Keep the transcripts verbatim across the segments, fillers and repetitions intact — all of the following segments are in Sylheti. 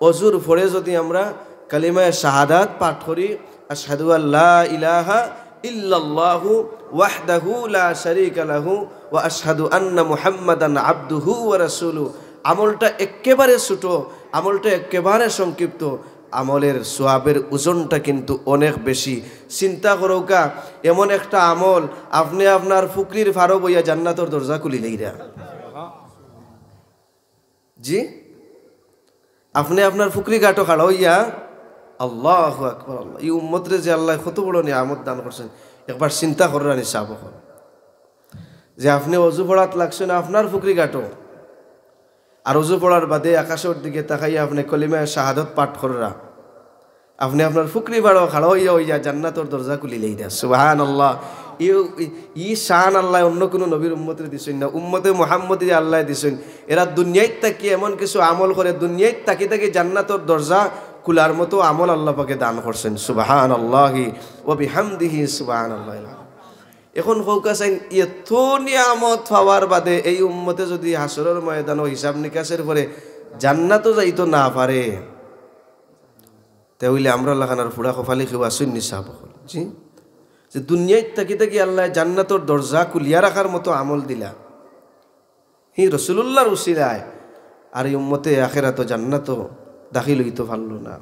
অজুর পরে যদি আমরা কালিমায়ে শাহাদাত পাঠ করি, আশহাদু আল্লা ইলাহা ইল্লাল্লাহু ওয়াহদাহু লা শারীকা লাহু ওয়া আশহাদু আন্না মুহাম্মাদান আবদুহু ওয়া রাসূলু, আমলটা একেবারে ছোট, আমলটা একেবারে সংক্ষিপ্ত, আমলের সওয়াবের ওজনটা কিন্তু অনেক বেশি। চিন্তা করউক্কা, এমন একটা আমল, আপনে আপনার ফুকরির ফারো বইয়া জান্নাতর দরজা খুলিলাইরা। জি, আপনে আপনার ফুকরি ঘাটো খাড়া অইয়া, আল্লাহু আকবার, আল্লাহ, ই উম্মতরে যে আল্লায় কত বড় নিয়ামত দান করছেন, একবার চিন্তা কররা নি সাব অকল। যে আপনে অজু পড়াত লাগছইন আপনার ফুকরি ঘাটো, আর অজু পড়ার বাদে আকাশর দিকে তাকাইয়া আপনে কলিমায়ে শাহাদত পাঠ কররা, আপনে আপনার ফুকরি ফারো খাড়া অইয়া অইয়া জান্নাতর দরজা খুলিলাইরা। সুবহানাল্লাহ। ই, ই, ই শান আল্লায় অন্য কুনু নবীর উম্মতরে দিছইন না, উম্মতে মুহাম্মদীরে আল্লায় দিছইন। এরা দুনিয়াইত থাকি এমন কিছু আমল করে, দুনিয়াইত থাকি থাকি জান্নাতর দরজা খুলার মতো আমল আল্লাহ পাকে দান করছেন। সুবহানাল্লাহি ওয়া বিহামদিহি, সুবহানাল্লাহিল আযীম। এখন কউক্কা চাইন, এত নিয়ামত পাওয়ার বাদে এই উম্মতে যদি হাশরর ময়দানো হিসাব নিকাশের পরে জান্নাতো যাইতো না পারে, তে অইলে আমরার লাখান আর ফুড়া কপালি কেউ আছইন নি সাব অকল? জি, যে দুনিয়াইত থাকি থাকি আল্লায় জান্নাতর দরজা খুলিয়া রাখার মতো আমল দিলা, হি রসুলুল্লাহর উসিলায়, আর ই উম্মতে আখেরাতো জান্নাতো দাখিল অইতো পারলো না,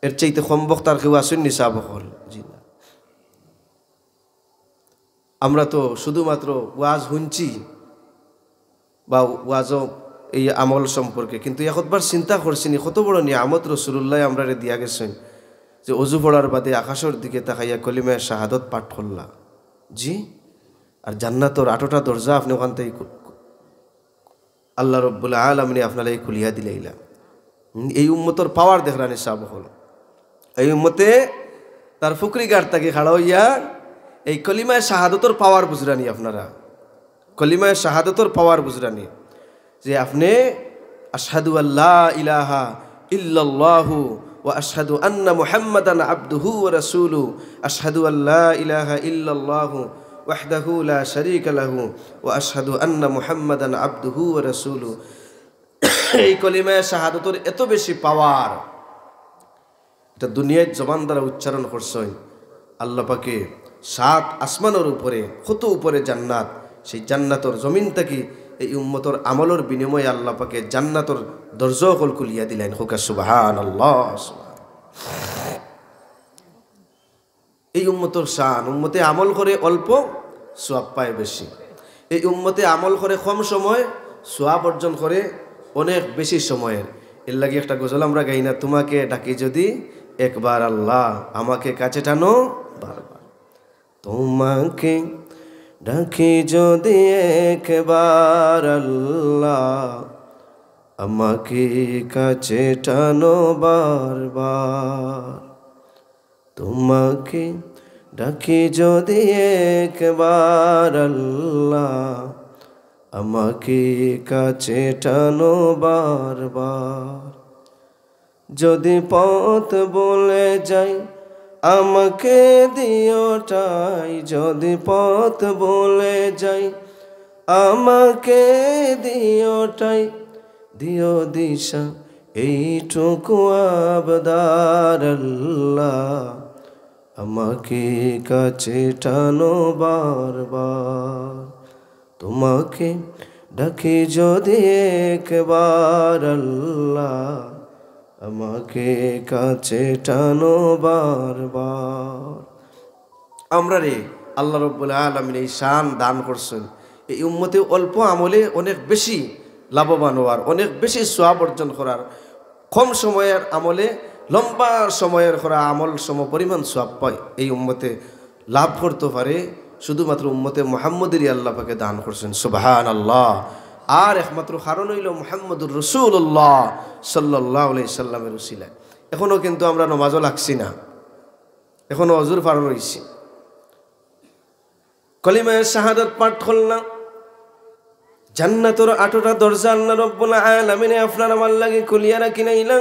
এর চাইতে কমবখত আর কেউ আছইন নি সাব অকল? জি না। আমরা তো শুধুমাত্র ওয়াজ হুনছি বা ওয়াজও এই আমল সম্পর্কে, কিন্তু একবার চিন্তা করছি নি কত বড় নিয়ামত রসুলুল্লায় আমরারে দিয়া গেছইন, যে অজু পড়ার বাদে আকাশর দিকে তাকাইয়া কলিমায়ে শাহাদত পাঠ করলা, জি, আর জান্নাতর আটটা দরজা আপনে অখান থাকি আল্লাহ রব্বুল আলামিনে আপনার লাগি খুলিয়া দিলাইলা। হুম, এই উম্মতর পাওয়ার দেখরা নি সাব অকল। এই উম্মতে তার ফুকরি ঘাট থাকি খাড়া অইয়া এই কলিমায়ে শাহাদতর পাওয়ার বুঝরা নি আপনারা। কলিমায়ে শাহাদতর পাওয়ার বুঝরা নি। যে আপনে আশহাদু আল্লা ইলাহা ইল্লাল্লাহু ওয়া আশহাদু আন্না মুহাম্মাদান আবদুহু ওয়া রাসূলু, আশহাদু আল্লা ইলাহা ইল্লাল্লাহু ওয়াহদাহু লা শারীকা লাহু ওয়া আশহাদু আন্না মুহাম্মাদান আবদুহু ওয়া রাসূলু। এই কলিমায়ে শাহাদতর এত বেশি পাওয়ার, এটা দুনিয়াইত জবান দ্বারা উচ্চারণ করছইন, আল্লাহ পাকে সাত আসমানর উপরে, কত উপরে জান্নাত, সেই জান্নাতর জমিন থাকি এই উম্মতর আমলর বিনিময়ে আল্লাহ পাকে জান্নাতর দরজা অকল খুলিয়া দিলাইন। কউক্কা সুবহানাল্লাহ। এই উম্মতর শান, উম্মতে আমল করে অল্প, সওয়াব পায় বেশি। এই উম্মতে আমল করে কম সময়, সওয়াব অর্জন করে অনেক বেশি সময়ের। এর লাগি একটা গজল আমরা গাই না, "তোমাকে ডাকি যদি একবার আল্লাহ, আমাকে কাছে টানো বারবার।" তোমাকে ডাকি যদি একবার আল্লাহ, আমাকে কাছে টানো বারবার। তোমাকে ডাকি যদি একবার আল্লাহ, আমাকে কাছে টানো বারবার। যদি পথ ভুলে যাই, আমাকে দিও ঠাই, যদি পথ ভুলে যাই, আমাকে দিও ঠাই, দিও দিশা, এইটুকু আবদার আল্লাহ, আমাকে কাছে টানো বারবার। তোমাকে ডাকি যদি একবার আল্লাহ, আমাকে কাছে টানো বারবার। আমরারে আল্লাহ রব্বুল আলামিন এই শান দান করছেন, এই উম্মতে অল্প আমলে অনেক বেশি লাভবান হওয়ার, অনেক বেশি সওয়াব অর্জন করার, কম সময়ের আমলে লম্বা সময়ের করা আমল সমপরিমাণ সওয়াব পায়। এই উম্মতে লাভ করতে পারে শুধুমাত্র উম্মতে মুহাম্মদীরই আল্লাহ পাকে দান করছেন। সুবহানাল্লাহ। আর একমাত্র কারণ অইলো মুহাম্মদুর রাসূলুল্লাহ সাল্লাল্লাহু আলাইহি সাল্লামের উসিলায়। এখনো কিন্তু আমরা নমাজও লাগছি না, এখনো অজুর ফারো রইছি। কলিমায়ে শাহাদত পাঠ করলাম, জান্নাতর আটটা দরজা আল্লাহ রব্বুল আলামিনে আপনার আমার লাগি খুলিয়া রাখিলাইলা।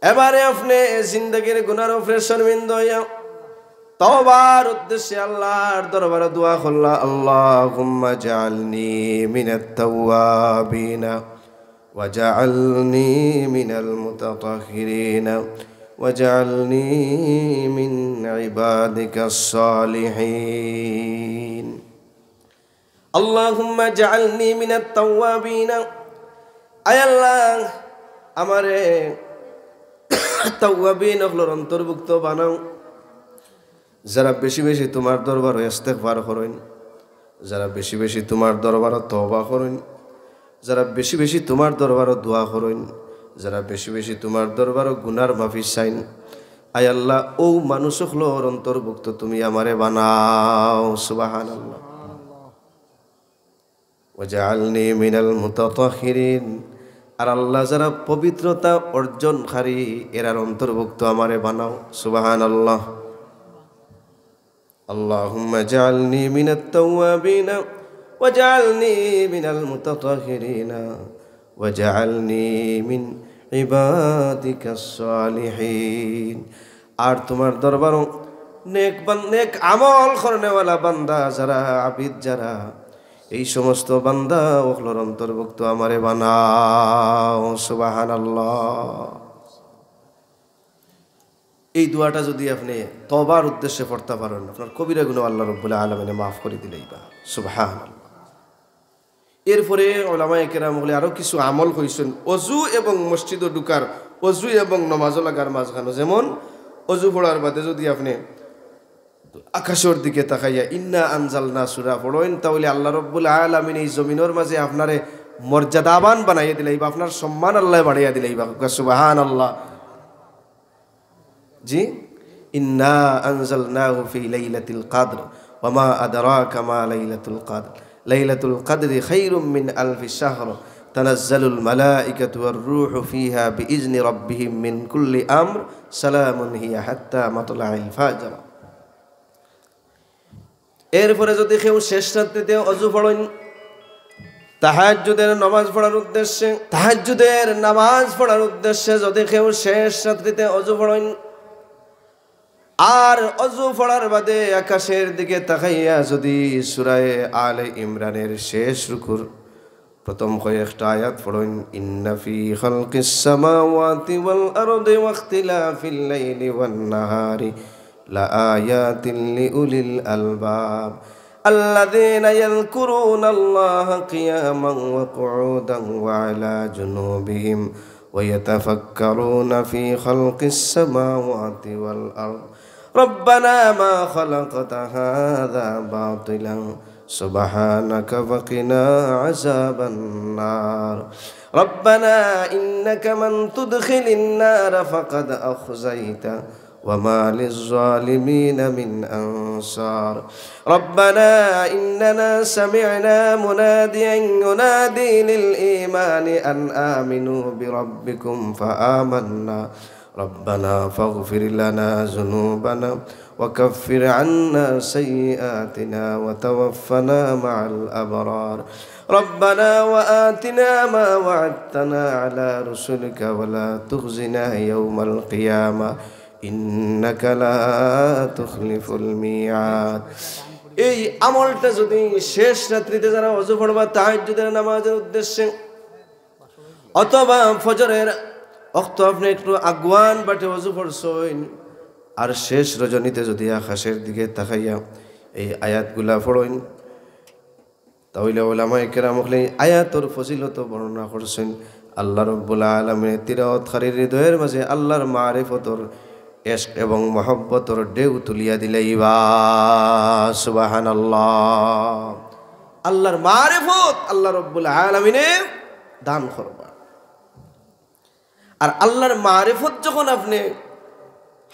এবারে আপনে জিন্দেগির গুনার উপরে শর্মিন্দা অইয়া তওবার উদ্দেশ্যে আল্লাহর দরবারে দোয়া করলা, "আল্লাহুম্মা জাআলনি মিনাত তাওয়াবিনা واجعلني من المتطهرين واجعلني من عبادك الصالحين. اللهم اجعلني من التوابين. আয় আল্লাহ, আমারে তাওয়াবিন অকলর অন্তর্ভুক্ত বানাও, যারা বেশি বেশি তোমার দরবারো ইস্তেগফার করইন, যারা বেশি বেশি তোমার দরবারো তওবা করইন, যারা বেশি বেশি তোমার দরবারো দোয়া করইন, যারা বেশি বেশি তোমার দরবারো গুনার মাফি চাইন। আয় আল্লাহ, অউ মানুষ অকলর অন্তর্ভুক্ত তুমি আমারে বানাও। সুবহানাল্লাহ। ওয়াজআলনি মিনাল মুতাতাহহিরিন। আর আল্লাহ, যারা পবিত্রতা অর্জনকারী, এরার অন্তর্ভুক্ত আমারে বানাও। সুবহানাল্লাহ। আল্লাহুম্মা জাআলনি মিনাত তাওয়াবিনা ওয়াজআলনি মিনাল মুতাতাহহিরিনা ওয়াজআলনি মিন ইবাদিকাস সালিহিন। আর তোমার দরবারো নেক বান-, নেক আমল করনেওয়ালা বান্দা যারা, আবিদ যারা, এই সমস্ত বান্দা অকলর অন্তর্ভুক্ত আমারে বানাও। সুবহানাল্লাহ। এই দোয়াটা যদি আপনে তওবার উদ্দেশ্যে পড়তা পারইন, আপনার কবিরা গুনাহ আল্লাহ রাব্বুল আলামিনে মাফ করি দিলাইবা। সুবহানাল্লাহ। এরপরে ওলামায়ে কেরাম অকলে আরো কিছু আমল কইছইন, অজু এবং মসজিদো ঢুকার, অজু এবং নমাজো লাগার মাঝখানো। যেমন, অজু পড়ার বাদে যদি আপনে আকাশর দিকে তাকাইয়া ইন্না আনজালনা সূরা পড়ইন, তাইলে আল্লাহ রাব্বুল আলামিন এই জমিনর মাঝে আপনারে মর্যাদাবান বানাইয়া দিলাইবা, আপনার সম্মান আল্লায় বাড়াইয়া দিলাইবা। সুবহানাল্লাহ। জি, ইন্না আনজালনাহু ফি লাইলাতিল কদর, ওয়া মা আদরাকা মা লাইলাতুল কদর, লাইলাতুল কদরি খায়রুম মিন আলফি শাহর, তানাজ্জালুল মালাইকাতু ওয়ার রূহু ফিহা বিইজনি রাব্বিহিম মিন কুল্লি আমর, সালামুন হিয়া হাত্তা মাতলাইল ফাজর। এরপরে যদি কেউ শেষ রাত্রিতে অজু পড়ইন, তাহাজ্জুদের নামাজ পড়ার উদ্দেশ্যে, তাহাজ্জুদের নামাজ পড়ার উদ্দেশ্যে যদি কেউ শেষ রাত্রিতে অজু পড়ইন, আর অজু পড়ার বাদে আকাশের দিকে তাকাইয়া যদি সূরায়ে আলে ইমরানের শেষ রুকুর প্রথম কয়েকটা আয়াত পড়ইন, ইন্না ফি খালকিস সামাওয়াতি ওয়াল আরদি ওয়াখতিলাফিল লাইলি ওয়ান নাহারি লাআয়াতিল লিউলিল আলবাব আল্লাযীনা ইয়াযকুরুনাল্লাহা কিয়ামান ওয়া কুউদান ওয়া আলা জুনুবিহিম ওয়া ইয়াতাফাক্কারুনা ফি খালকিস সামাওয়াতি ওয়াল আরদ রাব্বানা মা খালাকতা হাযা বাতিলা সুবহানাকা ফাকিনা আযাবান নার। রাব্বানা ইন্নাকা মান তুদখিলিন নারা ফাকাদ আখযাইতা ওয়া মা লিজ-জালিমিনা মিন আনসার। রাব্বানা ইন্নানা সামি'না মুনাদিয়ান ইউনাদি লিল ঈমানি আন আমিনু বিরাব্বিকুম ফাআমান্না। রাব্বানা ফাগফির লানা যুনুবানা ওয়া কাফফির আন্না সাইয়্যিআতিনা ওয়া তাওয়াফফানা মা'আল আবরার। রাব্বানা ওয়া আতিনা মা ওয়া'আদতানা আলা রুসুলিকা ওয়া লা তুখজিনা ইয়াওমাল কিয়ামা ইন্নাকা লা তুখলিফুল মিআদ। এই আমলটা যদি শেষ রাত্রিতে যারা অজু পড়বা তাহাজ্জুদের নামাজের উদ্দেশ্যে, অথবা ফজরের অক্ত আপনে একটু আগুয়ান বাটে অজু পড়ছইন, আর শেষ রজনীতে যদি আকাশের দিকে তাকাইয়া এই আয়াতগুলা পড়ইন, তাইলে ওলামায়ে কেরাম অকলে এই আয়াতর ফজিলত বর্ণনা করছইন। আল্লাহ রাব্বুল আলামিনে তিলাওয়াতকারীর হৃদয়ের মাঝে আল্লাহর মারিফতর এশক এবং মহব্বতর ঢেউ তুলিয়া দিলাইবা। সুবহানাল্লাহ। আল্লাহর মারিফত আল্লাহ রাব্বুল আলামিনে দান করবা। আর আল্লাহর মারিফত যখন আপনে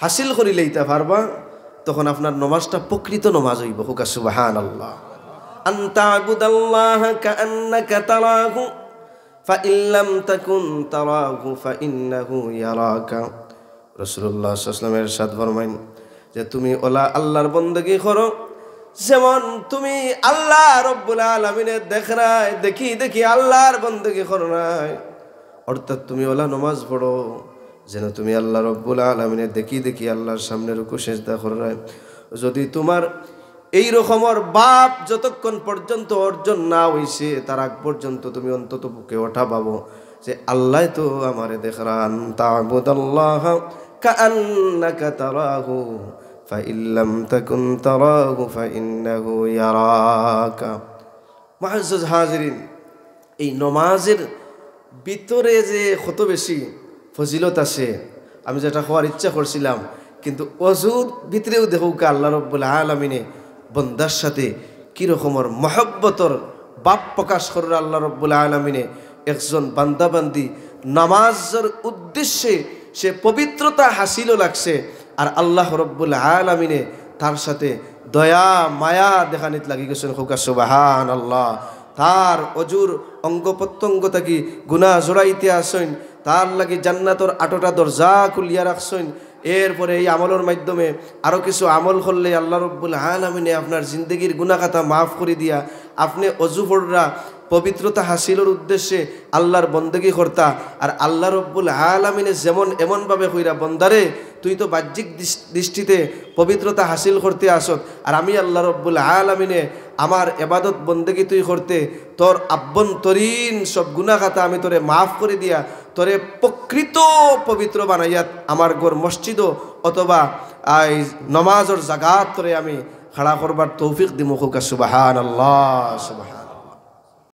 হাসিল করি লইতা পারবা, তখন আপনার নমাজটা প্রকৃত নমাজ অইবো। কউক্কা সুবহানাল্লাহ। আন তা'বুদাল্লাহা কাআন্নাকা তারাহু, ফাইন লাম তাকুন তারাহু ফাইন্নাহু ইয়ারাকা। রাসূলুল্লাহ সাল্লাল্লাহু আলাইহি ওয়াসাল্লাম ইরশাদ ফরমাইন যে, তুমি অলা আল্লাহর বন্দেগী করো, যেমন তুমি আল্লাহ রাব্বুল আলামিনে দেখরায়, দেখি দেখি আল্লাহর বন্দেগী কররায়। অর্থাৎ তুমি অলা নমাজ পড়ো, যেন তুমি আল্লাহ রাব্বুল আলামিনে দেখি দেখি আল্লাহর সামনে রুকু সেজদা কররায়। যদি তোমার এই রকমর ভাব যতক্ষণ পর্যন্ত অর্জন না অইছে, তার আগ পর্যন্ত তুমি অন্তত পক্ষে অটা ভাবো যে আল্লাহ তো আমারে দেখরান, তা'বুদাল্লাহা কাআন্নাকা তারাহু, ফাইন লাম তাকুন তারাহু ফাইন্নাহু ইয়ারাকা। মুআজ্জাজ হাজিরিন, এই নমাজের ভিতরে যে কত বেশি ফজিলত আছে, আমি যেটা কওয়ার ইচ্ছা করছিলাম, কিন্তু অজুর ভিতরেও দেখউক্কা আল্লাহ রব্বুল আলামিনে বন্দার সাথে কি রকমর মহব্বতর ভাব প্রকাশ কররা আল্লাহ রব্বুল আলামিনে। একজন বান্দা বান্দি নামাজর উদ্দেশ্যে সে পবিত্রতা হাসিলও লাগছে, আর আল্লাহ রব্বুল আলামিনে তার সাথে দয়া মায়া দেখানিত লাগি গেছইন। কউক্কা সুবহানাল্লাহ। তার অজুর অঙ্গ প্রত্যঙ্গ থাকি গুনাহ ঝরাইতে আছইন, তার লাগি জান্নাতর আটটা দরজা খুলিয়া রাখছইন। এরপরে এই আমলর মাধ্যমে আরো কিছু আমল করলে আল্লাহ রব্বুল আলামিনে আপনার জিন্দেগির গুনাহ খাতা মাফ করি দিয়া আপনে অজু পড়রা পবিত্রতা হাসিলর উদ্দেশ্যে আল্লাহর বন্দেগি করতা। আর আল্লাহ রব্বুল আলামিনে যেমন এমনভাবে কইরা, "বন্দারে, তুই তো বাহ্যিক দৃষ-, দৃষ্টিতে পবিত্রতা হাসিল করতে আসত, আর আমি আল্লাহ রব্বুল আলামিনে আমার এবাদত বন্দেগি তুই করতে, তোর আভ্যন্তরীণ সব গুনাহ খাতা আমি তোরে মাফ করি দিয়া তোরে প্রকৃত পবিত্র বানাইয়াত আমার ঘর মসজিদও অথবা এই নমাজর জাগাত তোরে আমি খাড়া করবার তৌফিক দিমু।" কউক্কা সুবহানাল্লাহ, সুবহান।